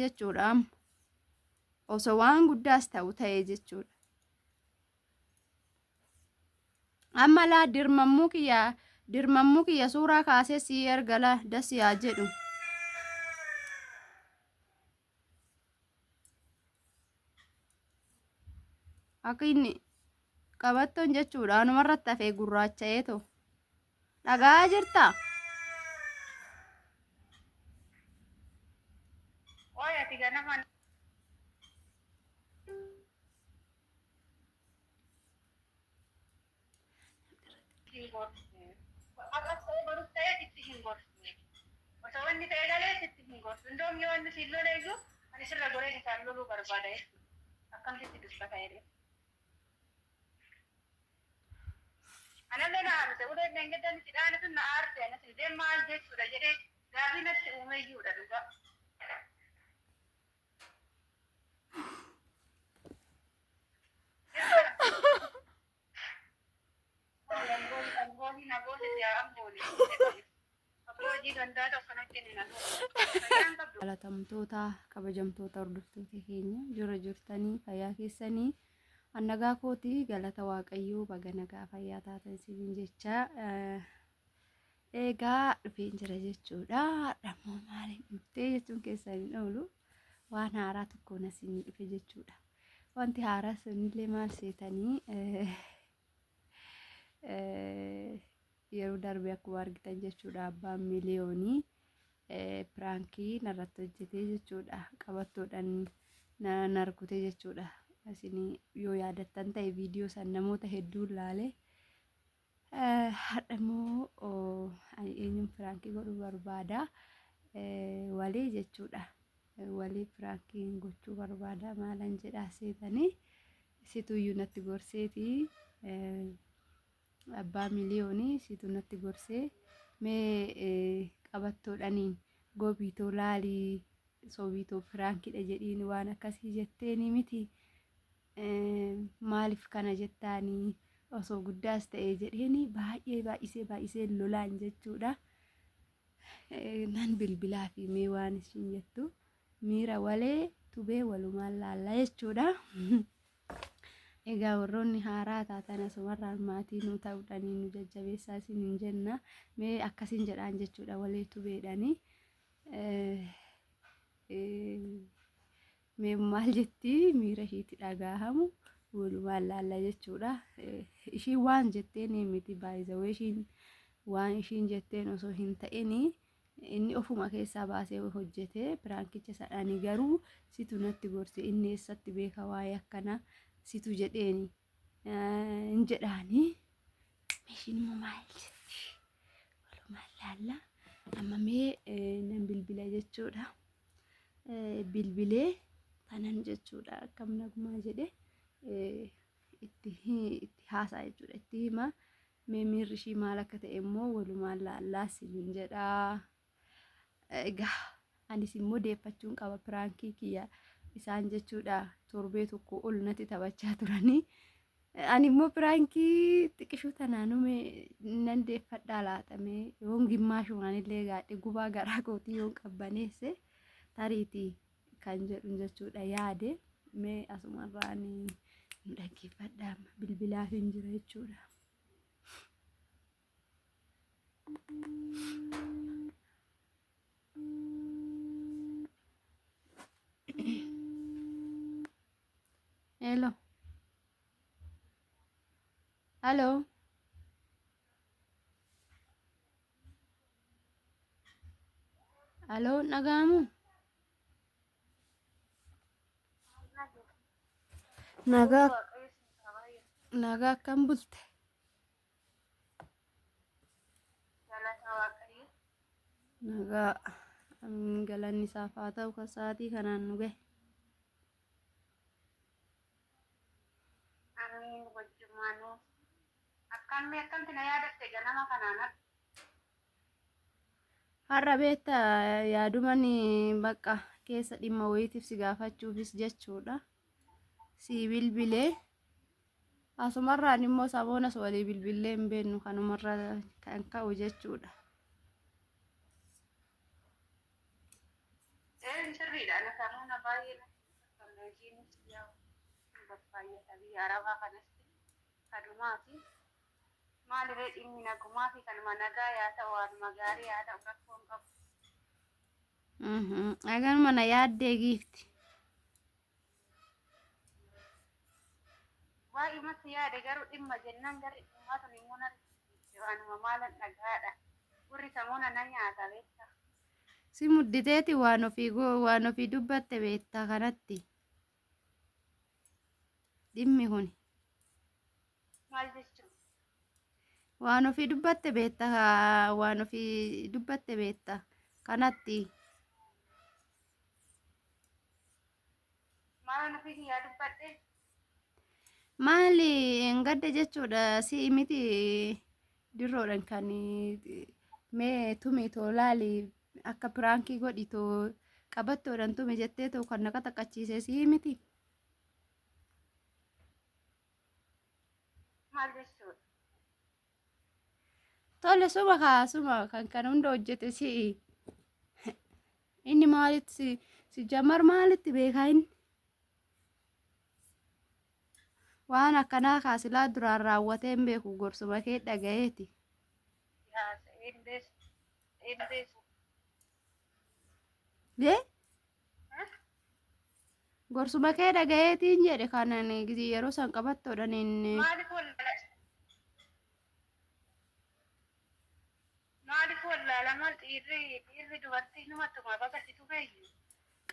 jechuudha amma. Osoo waan guddaas ta'u ta'e jechuudha. Amma laa dirmammuu kiyya dirmammuu kiyya suuraa kaasee sii erga laa dasi haa jedhu. Akka inni qabattoon jechuudha anumarratti hafee gurraacha'ee too. Dhagaa jirtaa? Qoy ati ganama hin gorsine. Har'as ta'ee borus ta'ee sitti hin gorsine. Osoo wanni ta'e galee sitti hin gorsu. Indoom yoo inni siin lole iyyuu ani sirra goreen isaan loluu barbaada jechuudha. Akkam sitti dubbata jedhee. Anallee na aarse. Uleen dheengadda inni si dhaane sun na aarse. Anas indee maal jechuudha jedhee gaafii natti uumeyyuudha dhugaa. Jalatamtoota kabajamtoota hordoftoota keenya jira jirtanii fayyaa keessanii an nagaa kooti galata waaqayyoo baga nagaa fayyaa taatan isiniin jecha eegaa dhufeen jira jechuudha. Har'a immoo maaliin dhuftee jechuun keessan hin oolu. Waan haaraa tokkoon asiin dhufe jechuudha. Wanti haaraa sunillee maal seetanii yeroo darbe akkuma argitan jechuudha abbaan miliyoonii piraankii narratti hojjetee jechuudha qabattoodhaan na rukute jechuudha. Isin yoo yaadattan ta'e viidiyoo san namoota hedduun laale. Har'a immoo ani eenyuun piraankii godhuu barbaada? Walii jechuudha. Walii piraankii gochuu barbaada. Maalan jedhaa seetanii situyyuu natti gorseeti. Abbaa miliyoonii situ natti gorsee mee qabattoodhaniin gobiitoo laalii sobiitoo piraankiidha jedhiin waan akkasii jetteeni miti. Maaliif kana jettaanii osoo guddaas ta'ee jedheeni baay'ee baay'isee baay'isee lolaan jechuudha. Nan bilbilaa fi mee waan ishiin jettu miira walee tubee walumaan laalla jechuudha. Egaa warroonni haaraa taatan asumarraan maatii nu ta'uudhaan nu jajjabeessaa isin hin jenna. Mee akkasiin jedhaan jechuudha walee tubeedhaanii. Mee maal jetti miira ishiitti dhagaahamu walumaan laalla jechuudha. Ishiin waan jetteen miti baay'isawee ishiin waan ishiin jetteen osoo hin ta'in inni ofuma keessaa baasee hojjete piraankicha sana ani garuu situ natti gorse inni eessatti beeka waa'ee akkanaa situ jedheeni hin jedhaani. Ishiin immoo maal jetti walumaan laalla amma mee nan bilbila jechuudha. Bilbilee tanan jechuudha akkam nagumaa jedhe itti itti haasaa jechuudha itti hima mee miirri ishii maal akka ta'e immoo walumaan laallaa siin jedha. Egaa anis immoo deeffachuun qaba piraankii kiyya isaan jechuudha torbee tokko ol natti taphachaa turanii. Ani immoo piraankii xiqishuu tanaanume nan deeffadhaa laatamee yoon gimmaashumaan illee gaadhe gubaa garaa kootii yoon qabbaneesse tariitii kan jedhu jechuudha yaade mee asumarraan nu dhaggeeffadhaa bilbilaaf hin jira jechuudha. Hello. Hello. Hello, dhaga'amu? Nagaa nagaa akkam bulte? Nagaa galanni isaaf haa ta'u kan sa'aatii kanaan nu gahe. Amiin wajjumaanuu. Akkamii akkamti na yaadatte ganama kanaan har'a? Har'a beekta yaaduman bakka keessa dhimma wayiitiif si gaafachuufis jechuudha. Si bilbilee asumarraan immoo saboonas walii bilbillee hin beeknu kanumarra kan ka'u jechuudha. Ee sirriidha. Anas har'a Qaanuuna baay'ee natti hin tolle hojiinis yaa hin babbaay'ata biyya arabaa kanatti kanumaa fi maaliree dhimmi nagumaa fi kanuma nagaa yaa ta'u waanuma gaarii yaa ta'u rakkoo hin qabu. Haganuma na yaaddee giifti. Baay'umatti yaade garuu dhimma jennaan garri dhimmaa tun immoo na rifachiifte waanuma maalan dhagaadha. Gurri samoona na nyaata beektaa. Si mudditeeti waan ofii waan ofii dubbatte beektaa kanatti. Dhimmi kuni. Maal jechuun? Waan ofii dubbatte beekta waan ofii dubbatte beekta kanatti. Maalan ofii kiyyaa dubbadhe? Maali engadda jechuudha si'i miti dirroodhan kan mee tumi too laali akka piraankii godhi too qabattoodhan tumi jettee too kan na qaxaqachiise si'i miti. Maal jechuudha? Tole suma kaa suma kan kan hunda hojjete si'i. Inni maalitti si si jammar maalitti beekaa inni? Waan akkanaa kaa silaa duraan raawwatee hin beeku gorsuma kee dhagayeeti. Haasa'ee hin beeku. Hin beeku. Yee? Gorsuma kee dhagayeetiin jedhe kanan gizii yeroo san qabattoodhaan inni. Maaliif wallaala? Maaliif wallaalamaa dhiirri dhiirri dubartii numa tuma baga si tumeeyyu.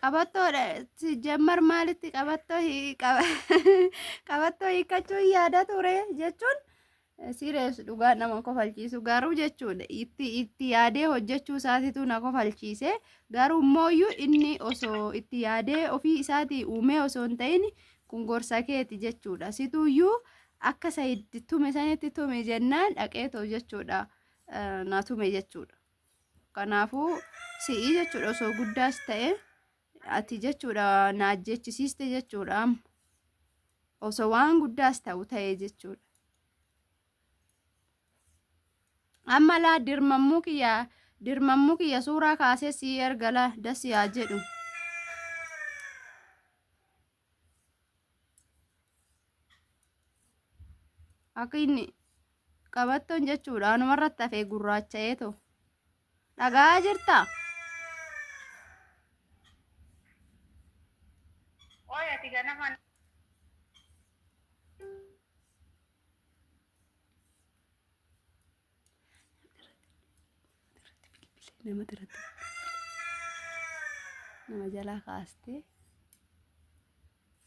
Qabattoodha si jammar maalitti qabattoo qabattoo hiikkachuu yaada ture jechuun sirees dhugaa nama kofalchiisu garuu jechuudha itti itti yaadee hojjechuu isaatitu na kofalchiise garuu immooyyuu inni osoo itti yaadee ofii isaatii uumee osoo hin ta'in kun gorsa keeti jechuudha situuyyuu akka sayid tume sanitti tume jennaan dhaqeetoo jechuudha na tume jechuudha. Kanaafuu si'ii jechuudha osoo guddaas ta'e ati jechuudha na ajjechisiiste jechuudha amma. Osoo waan guddaas ta'u ta'e jechuudha. Amma laa dirmammuu kiyya dirmammuu kiyya suuraa kaasee sii erga laa das yaa jedhu. Akka inni qabattoon jechuudha anumarratti hafee gurraacha'ee too. Dhagaa jirtaa? Ooy ati ganama Nama irratti nama jalaa kaastee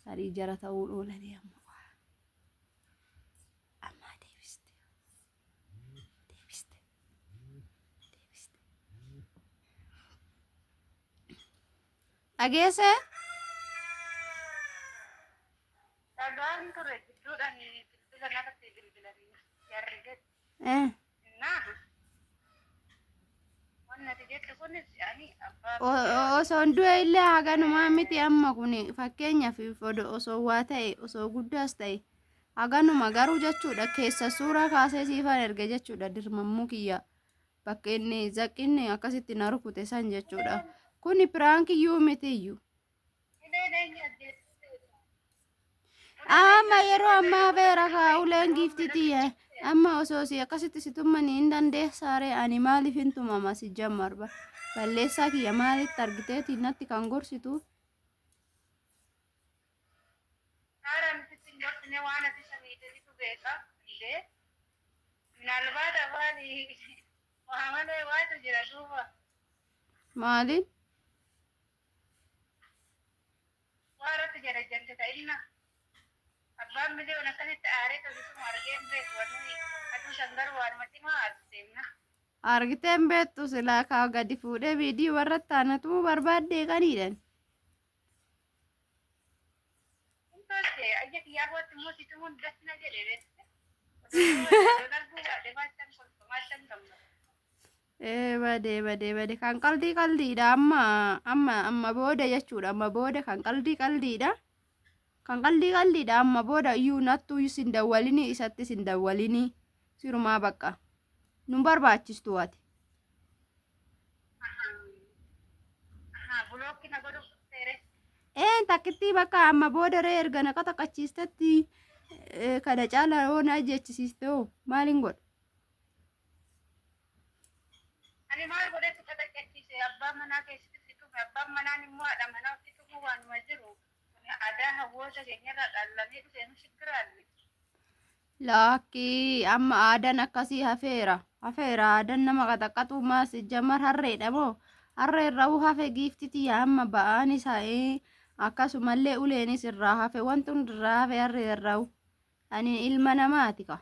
sadii jara ta'uun oolanii amma ammaa deebiste deebiste deebiste dhageessee. Dhagaan ture gidduudhaan bilbila narratti bilbilanii jarri jedhu. Innaa wanni ati jettu kunis ani abbaa Osoo du'e illee haganumaa miti amma kun fakkeenyaaf osoo waa ta'e osoo guddaas ta'e haganuma garuu jechuudha keessa suuraa kaasee siifan erge jechuudha dirmammuu kiyya bakka inni zaqqinni akkasitti na rukute san jechuudha kuni piraankiyyuu mitiyyuu. Amma yeroo ammaa beera kaa uleen giifti tiyya amma osoo si akkasitti si tummanii hin dandeessaaree ani maaliif hin tumama si jammar balleessaa kiyya maalitti argiteeti natti kan gorsitu. Haara nuti hin gorsine waan ati isa miidhanitu beeka illee. Minaalbaata maali waa malee waatu jira duuba. Maaliin? Waa irratti jarajjante ta'inna. Abbaan miliyoon akkasitti aaree tosisuma argee hin beeku wanni aduu san garuu waanuma cimaa aarsiseemna. Argitee hin beektu silaa kaa gadi fuudhee viidiyoo irratti aanatuu barbaaddee qaniidhan. Hin tolche ayya kiyyaa kootti immoo si tumuun das na jedhe beekte. Osoo arguu baadhe maattan kolfa maattan gammada. Ee badee badee badee kan qaldii qaldiidha amma amma amma booda jechuudha amma booda kan qaldii qaldiidha kan qaldii qaldiidha amma booda iyyuu nattuu sin dawwalinii isatti sin dawwalinii sirumaa bakka nun barbaachistu ati. Ahaa bulookki na godhuuf dhufteere. Takkittii bakka amma booda ree erga na qaxaqachiistetti kana caalaa yoo na ajjeechisiiste hoo maaliin godha? Ani maal godhee si qaxaqachiise? Abbaa manaa keessatti si tume. Abbaan manaan immoo haadha manaa ofitti tumuu waanuma jiru. Kuni aadaa hawwoota keenyarraa dhaallamee dhufe nu shiggiraalle. Lakkii amma aadaan akkasii hafeera. Hafeera aadaan nama qaxaqaxuu maas jammar harreedha moo? Harree irraa hafe giifti tiyya amma ba'aanis ha'ee akkasumallee uleenis irraa hafe wanti hundi irraa hafe harree irraa. Ani ilma namaati ka.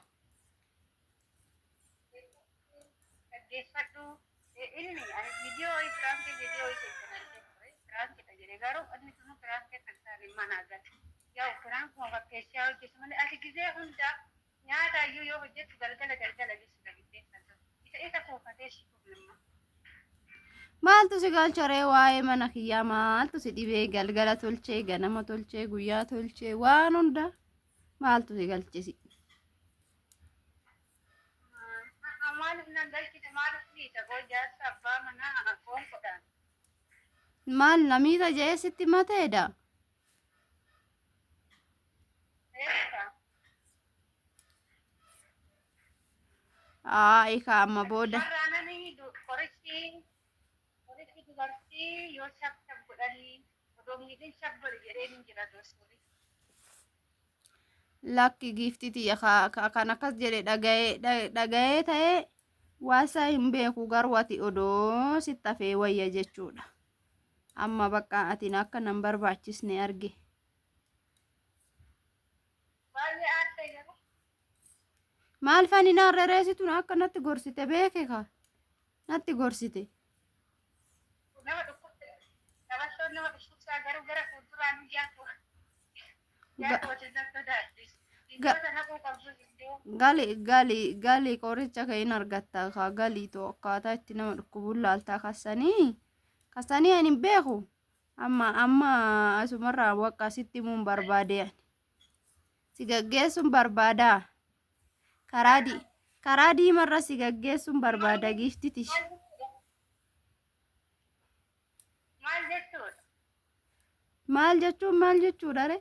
Dhaggeeffadhu. Inni ani viidiyoo wayii piraankii viidiyoo wayii keessan argee ture. Piraankidha jedhe garuu inni sunuu piraankii akka hin taane manaa gale. Yaa'u piraankuma fakkeessee haa hojjetu malee ati gizee hundaa nyaata iyyuu yoo hojjettu galgala galgala jechuudha giddeessan sun. Isa isa kuufatee si tume immoo. Maaltu si galcha ree waa'ee mana kiyyaa maaltu si dhibee galgala tolchee ganama tolchee guyyaa tolchee waan hunda maaltu si galchisi. Maaliif nan galchite maaliif dhiisa koo jaarsa abbaa manaa qoonqodhaan. Maal namiita jedhee sitti mateedha. Eessa? Aayi ka amma booda. Marraananii qorichi qorichi dubartii yoo shab shab godhanii odoo miidhin shab godhi jedhee hin jira doosuri. Lakki giiftii tiyya kan akkas jedhe dhaga'ee ta'ee waasaa hin beeku garuu ati odoo sitti hafee wayya jechuudha. Amma bakka atiin akka nan barbaachisne arge. Baay'ee aartee garuu. Maal fani naan rereesitu akka natti gorsite beeke ka natti gorsite. Nama dhukkubsa taphattoon nama dhukkubsaa garuu gara fuulduraan yaatu yaatu hojii nan sodaadhe. Biyyoota naquu qabdu iddoo. Gali gali gali qoricha kee hin argatta kaa galii too akkaataa itti nama dhukkubuun laaltaa kassanii kassanii ani hin beeku amma amma asumarraa waqqa sitti himuun barbaade ani si gaggeessuun barbaadaa karaa di karaa diimarra si gaggeessuun barbaada giiftitish. Maal jechuudha? Maal jechuun maal jechuudha re?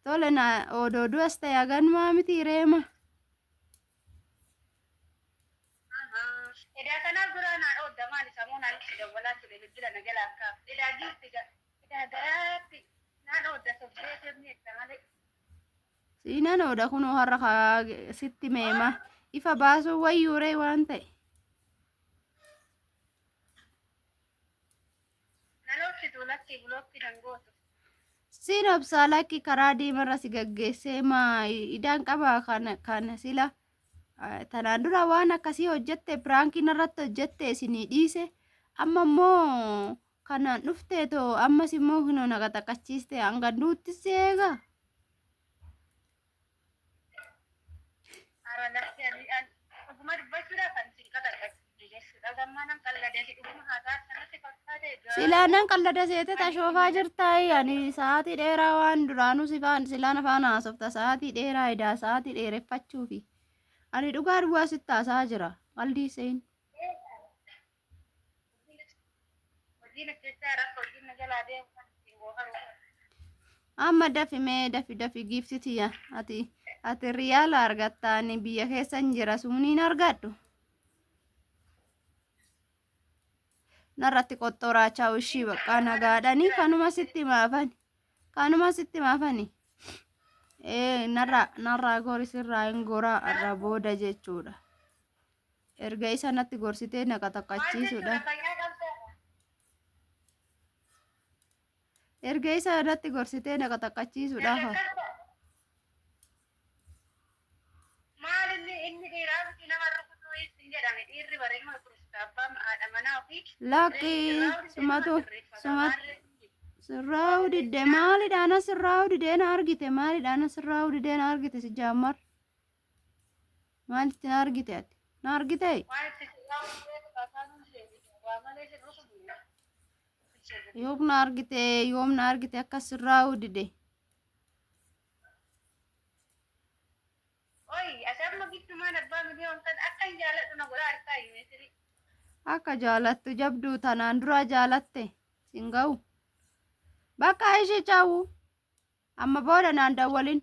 Tole na odoo du'as ta'e haganmaa miti reema. Edaa kanaaf duraa naa dhoodda maali sammuu naan itti dawwalaa ture bilbila na jalaan kaaf. Edaa giifti edaa garaatti naa dhoodda sobdee sirni itti malee. Siinan ooda kunoo har'a kaa sitti meema ifa baasuu wayyuu ree waan ta'e. Nan obsitu lakkii bulootti nan gootu. Siin obsaa lakki karaa diimarra si gaggeessee maa idaan qabaa kana kana sila tanaan dura waan akkasii hojjette piraankii narratti hojjette isinii dhiise amma immoo kanaan dhuftee too ammas immoo kinoo na qaxaqachiiste hanga duutti si eega. Ara lakki ani an dhuguma dubbachuudhaaf ani sin qaxaqachiise jechuudha. Gammaa nan qalladee fi dhuguma haasaa sanatti fakkaate Silaa garuu nan qallada seete ani tashoofaa jirtaa ani sa'aatii dheeraa waan duraanuu si faan silaan afaan haasofta sa'aatii dheeraa edaa sa'aatii dheereffachuufi ani dhugaa duwwaa sitti haasa'aa jira qaldii seen. Hojiin hojjechaa rakkoo hojiin na jalaa deemu kan ittiin booharuu. Amma dafi mee dafi dafi giifti tiyya ati ati riyaala argatta ani biyya keessan jira sumniin argadhu. Narratti qoxxoraachaa ishii baqqaa nagaadhani kanuma sitti maafani kanuma sitti maafani. Ee narraa narraa gori sirraa hin goraa irra booda jechuudha. Erga isa natti gorsitee na Maal jechuudha qaxaqachiisuudha. fayyaa qabdaa? Erga isa natti gorsitee na qaxaqachiisuudhaaf. Erga akkas ta'e maal inni inni dhiiraa miti nama rukutuu hin jedhame dhiirri bareeduma kurista abbaa haadha manaa ofii Lakki sirraa didee nama sumatu sirreeffata sumat maarree sirraa'uu didde maalidhaan sirraa'uu didee na argite maalidhaan sirraa'uu didee na argite si jaammar maalitti na argite ati na argite waan itti sirraa'uu didee afaan deebite waa malee sin rukutu. Yoom na argite yoom na argite akka sirraa'uu dide. Oi, ati amma giddumaan abbaa miliyoon kan akka hin jaaladhu na godha harkaa himeetiri. Akka jaalattu jabduu tanaan dura jaalatte sin ga'u. Bakka ishee caawuu amma booda naan dawwalin.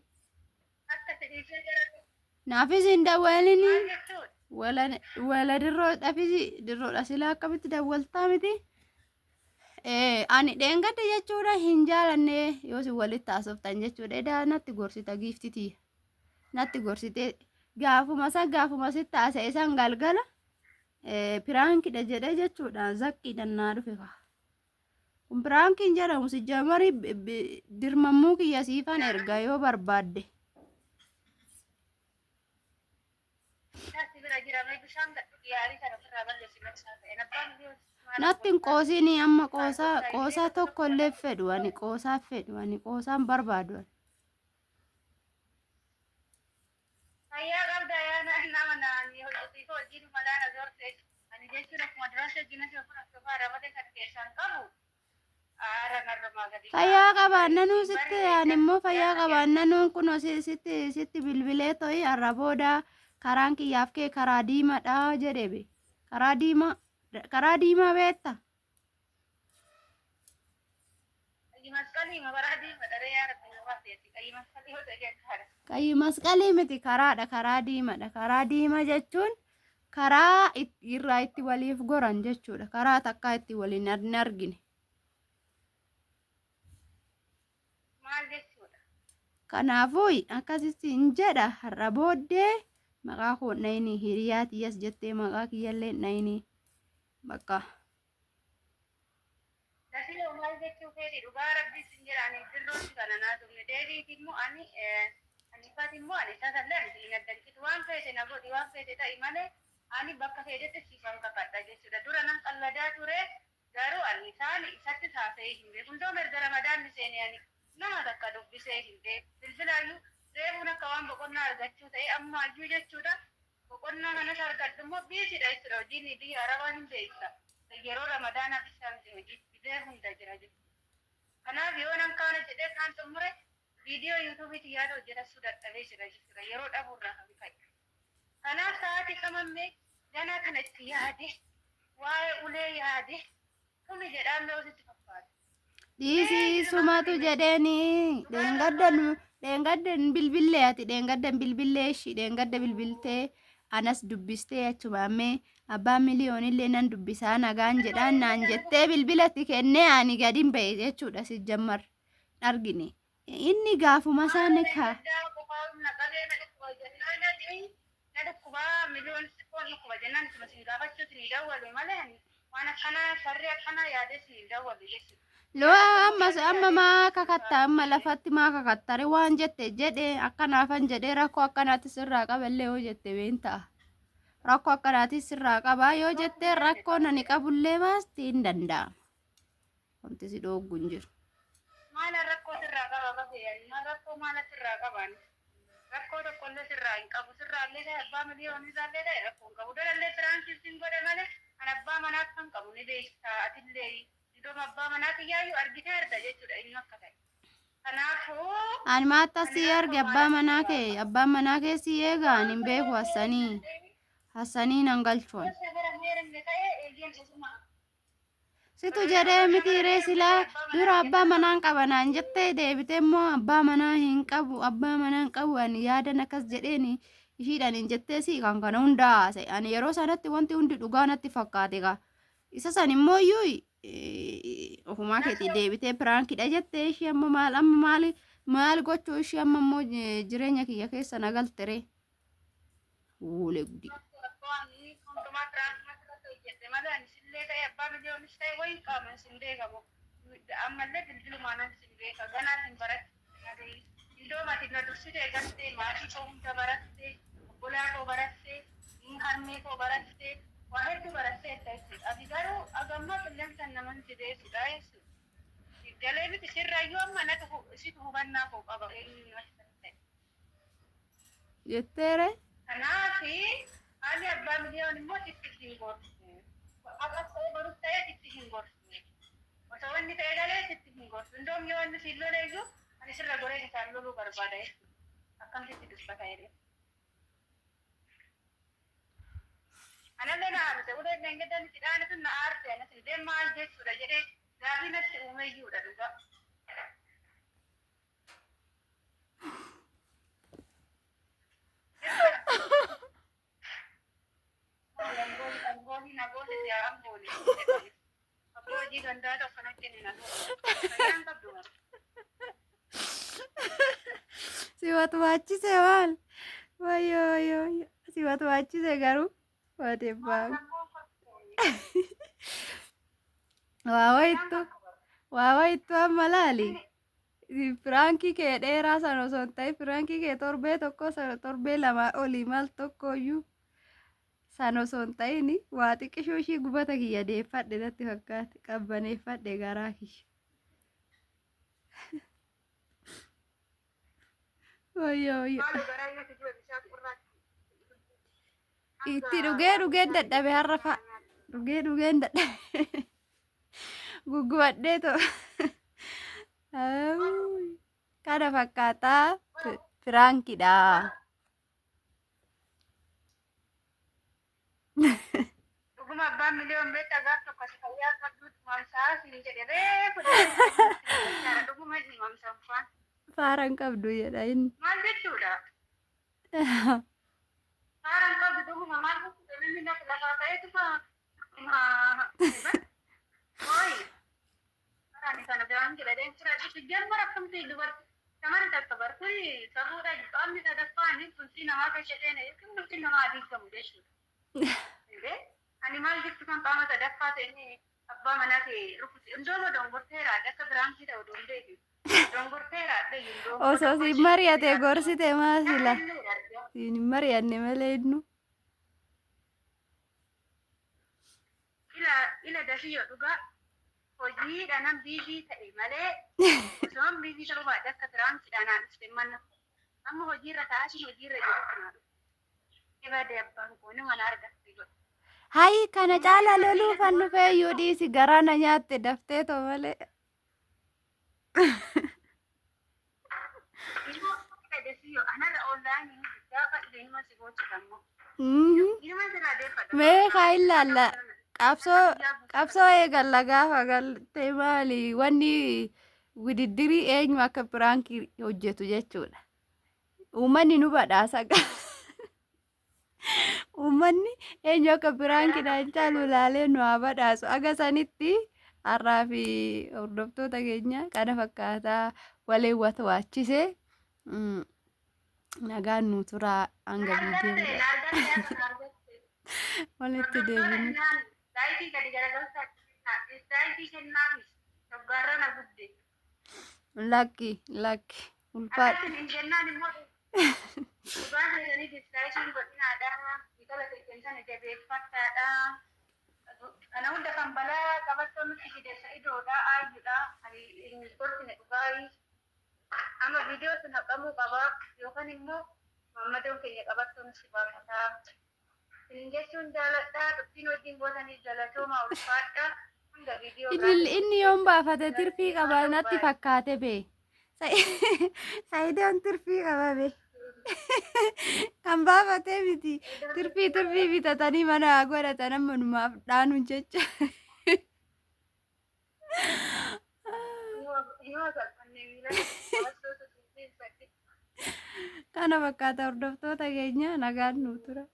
Akka si dhiisee jira. Naafis hin dawwalin. Maal jechuudha? Wala wala dirroodhaafis dirroodha silaa akkamitti dawwaltaa miti. Ani dheengadda jechuudha hin jaalanne yoo si walitti haasoftan jechuudha. Edaa natti gorsita giiftitii. Natti gorsite gaafuma san gaafuma sitti haasa'e san galgala piraankidha jedhee jechuudha zakkiidhaan naa dhufe kaa. Kun piraankiin jedhamu si jamarii dirmammuu kiyya siifan erga yoo barbaadde. Natti bira jira mee bishaan gad dhugi yaalii kana ofirraa balleessi bakka ta'e. Abbaan iyyuu maal Natti hin goota? qoosinii amma Maal qoosaa goota? qoosaa tokko illee fedhu ani qoosaa fedhu ani qoosaan barbaadu ani. Fayyaa qabda yaa nama naani hojjetii hojii malaa na zorte. Ani jechuun akkuma duras hojii na kun akka faara malee kan keessaan qabu. Aara narrumaa gadi Fayyaa ka'a. qabaannanuu sitti Barri ani immoo fayyaa gaafa qabaannanuun kunoo sitti sitti bilbilee to'i har'a booda karaan kiyyaaf kee karaa diimaadha jedhe be. Karaa diimaa karaa diimaa beekta. Qayyi masqalii mabaraa diima dharee yaa rabbi na baaseeti. Qayyi masqalii yoo ta'e jechaadha. Qayyi masqalii miti karaadha karaa diimaadha. Karaa diimaa jechuun karaa irraa itti waliif goran jechuudha. Karaa takkaa itti waliin hin argine. Maal jechuudha? Kanaafuu akkasitti hin jedha har'a booddee maqaa koo dhayini hiriyaa tiyyas jettee maqaa kiyyallee dhayini bakka. Nasiroo maal jechuu keeti dhugaa rabbii sin jedha ani dirrootti kana naa tumne deebiiti immoo ani ani faati immoo ani tasallee ani siin addanqitu waan feete na godhi waan feete ta'i malee ani bakka feetetti siifan kakadha jechuudha. Dura nan qalladaa ture garuu ani isaan isatti haasa'ee hin beeku. Hundoo erga ramadaanni seene ani nama takka dubbisee hin beeku. Bilbilaayyuu reefuun akka waan boqonnaa argachuu ta'e ammaayyuu jechuudha. Boqonnaa kanas argadhu immoo biisidha jechuudha. Hojiin biyya arabaa hin beekta. Yeroo ramadaanaa bishaan hojii bidee hunda jira jechuudha. Kanaaf yoo nan kaana jedhee kaan xumure viidiyoo yuutuubiitti yaada hojjetachuu dadhabee jira jechuudha. Yeroo dhabuurraa kan ka'e. Kanaaf sa'aatii kamammee ganaa kana itti yaade waa'ee ulee yaade kuni jedhaan mee sitti fakkaata. Dhiisii sumatu jedheeni dheengaddan dheengaddan bilbillee ati dheengaddan bilbillee ishii dheengadda bilbiltee anas dubbistee achuma ammee abbaan miliyoonillee nan dubbisaa nagaan jedhaan naan jettee bilbilatti kennee ani gadin ba'e jechuudha si jammar argine inni gaafuma isaan ka Dheengaddaa qofaa na qabee na dhukkuba jennaan na dhukkubaa miliyoon xiqqoon dhukkuba jennaan isuma sin gaafachuu sin dawwalu malee ani waan akkanaa sharrii akkanaa yaadee sin dawwalu jechuudha. Loo ammas amma maa kakatta amma lafatti maa kakattare waan jette jedhe akkanaafan jedhee rakkoo akkanaatti sirraa qaballee yoo jette been ta'a. Rakkoo akkanaatti sirraa qabaa yoo jette rakkoon ani qabullee baasti hin danda'ama. Wanti si dhooggu hin jiru. Maal rakkoo sirraa qaba bakee ani maal rakkoo maal sirraa qaban rakkoo tokkollee sirraa hin qabu sirraallee ta'e abbaa miliyoonii irraallee ta'e rakkoo hin qabu dalallee firaansii sin godhe malee an abbaa manaa kan qabu ni beektaa atillee iddoo abbaa manaa kiyyaayyuu argiteerta jechuudha inni akka ta'e. Kanaafuu Ani maata si arge abbaa manaa kee abbaan manaa kee si eega ani hin beeku hassanii hassanii nan galchuun. Gara heerumne ta'e eegeen osuma Situ jedhee miti ree silaa dura abbaa manaan qaba naan jettee deebitee immoo abbaa manaa hin qabu abbaa manaa hin qabu ani yaadan akkas jedheeni ishiidhaan hin jettee si kan kana hundaa haasa'e ani yeroo sanatti wanti hundi dhugaa natti fakkaate kaa isa san immoo iyyuu ofumaa keetii deebitee piraankidha jettee ishii amma maal amma maal maal gochuu ishii amma immoo jireenya kiyya keessa na galtere wuulee gudii. Hundumaa tiraanspoortii irratti hojjedhe malee ani sillee ta'e abbaa miliyoonis ta'e wayi qaaman sin beekamu. Ammallee bilbilumaan sin beeka ganaa sin baratte. Iddoo ati na dursite galtee maatii koo hunda baratte obbolaa koo baratte harmee koo baratte waa hedduu baratteetta jechuudha. Ati garuu agammaa qilleensaan naman si beekudha jechuudha. Galee miti sirrayyuu amma natu situ hubannaa koo qaba eenyuun akka ta'e. Jetteere. Kanaafi ani abbaa miliyoon immoo sitti hin gorsu. Akka ta'e barus ta'e sitti hin gorsu. Osoo wanni ta'e galee sitti hin gorsu. Indoom yoo inni siin lole iyyuu ani sirra goree isaan loluu barbaada jechuudha. Akkamitti dubbata jedhee. Anallee na aarse ulee dheengaddan itti dhaane sun na aarse anas illee maal jechuudha jedhee gaafii natti uume iyyuudha dhugaa. danda'a akkanatti inni na Fayyaan qabdu bara. Si watwaachise maal? Wayyoo wayyoo wayyoo. Si watwaachise garuu wadebbaa. Waa wayittu waa wayittu amma laali. Piraankii kee dheeraa sana osoo hin ta'in piraankii kee torbee tokko sana torbee lamaa olii maal tokkoyyuu sana osoo hin ta'in waa xiqqishuu ishii gubata kiyya deeffadhe natti fakkaate qabbaneeffadhe garaa kiyya. Wayyoo wayyoo. Maaloo garaa yoo si du'e bishaan qorraatti. Itti dhugee dhugeen dadhabe har'a fa'a. Dhugee dhugeen dadhabe. Guggubadhee too. Kana fakkaataa piraankidha. Dhuguma abbaan miliyoon beektaa gaaf tokko si fayyaa qabdu dhumamsaa siin jedhe reefu dhuguma dhuguma dhumamsaan faan. Faara hin qabdu jedha inni. Maal jechuudha? Faara hin qabdu dhuguma maal jechuudha? Namni lafaa ka'eetuma Oi. Ani kana biraan jira deemsira jammara akkamti dubartii shamarri takka bartee safuudha qaamni sadaffaan bultii namaa keessa seene jechuun bultiin namaa diigamu jechuudha. Ani maal jettu kan qaama sadaffaa ta'e abbaa manaa ta'e rukuti indooma dongorteera akka biraankii ta'u dondeeti. Dongorteera Osoo siin mari'ate gorsite maa sila. Siin hin mari'anne malee innu. Ila ila dafiyyo dhugaa hojiidha nan busy ta'e malee osoon busy ta'uu baadhe akka tiraansidha naa dhufte mana amma hojiirra ta'aatiin hojiirra jirutti naa dhufte. Ibade abbaan koo ni mana argatte godhe. Hayi kana caala loluuf an dhufeeyyuu dhiisi garaa na nyaatte daftee too malee. Ilmoo ila dafiyyo anarra online gaafa dhufe inuma si boochisa immoo. Inuma sirraa deeffadha. Mee haa ilaalla. Qabsoo qabsoo eegalla gaafa galte maali wanni wididdirii eenyu akka piraankii hojjetu jechuudha. Uummanni nu badhaasa. Uummanni eenyu akka piraankiidhaan caalu ilaalee nu haa badhaasu. Aga sanitti har'aa fi hordoftoota keenya kana fakkaataa waliin watwaachise. Nagaan nu turaa hanga viidiyoo biraa walitti deebinu. Laayitii gadi garagalchaa laayitii kennaafis dhoggaarra na gubde. Lakki lakki ulfaadha. Akkasiin hin jennaan immoo dhugaa keessanii dislaayitiin godhinaadha. Intala keessan sana jabeeffadhaadha. Kana hunda kan balaa qabattoo nutti fide Sa'idoodha, Aayyuudha. Ani hin gorsine dhugaa. Amma viidiyoo sun haqamuu qaba yookaan immoo maammadoon keenya qabattoo nutti baafata. Isin jechuun jaaladha. Turtiin wajjin gootaniif galatoomaa ulfaadha. Hanga viidiyoo Inni inni yoon baafate tirfii qaba natti fakkaate bee. Sa'idoon tirfii qaba bee. Kan baafatee miti. Tirfii tirfii bitatanii mana haa godhatan amma numaaf dhaanuun jecha. Hima salphannee miila qabattoo Kana fakkaata hordoftoota keenya nagaan nuu tura.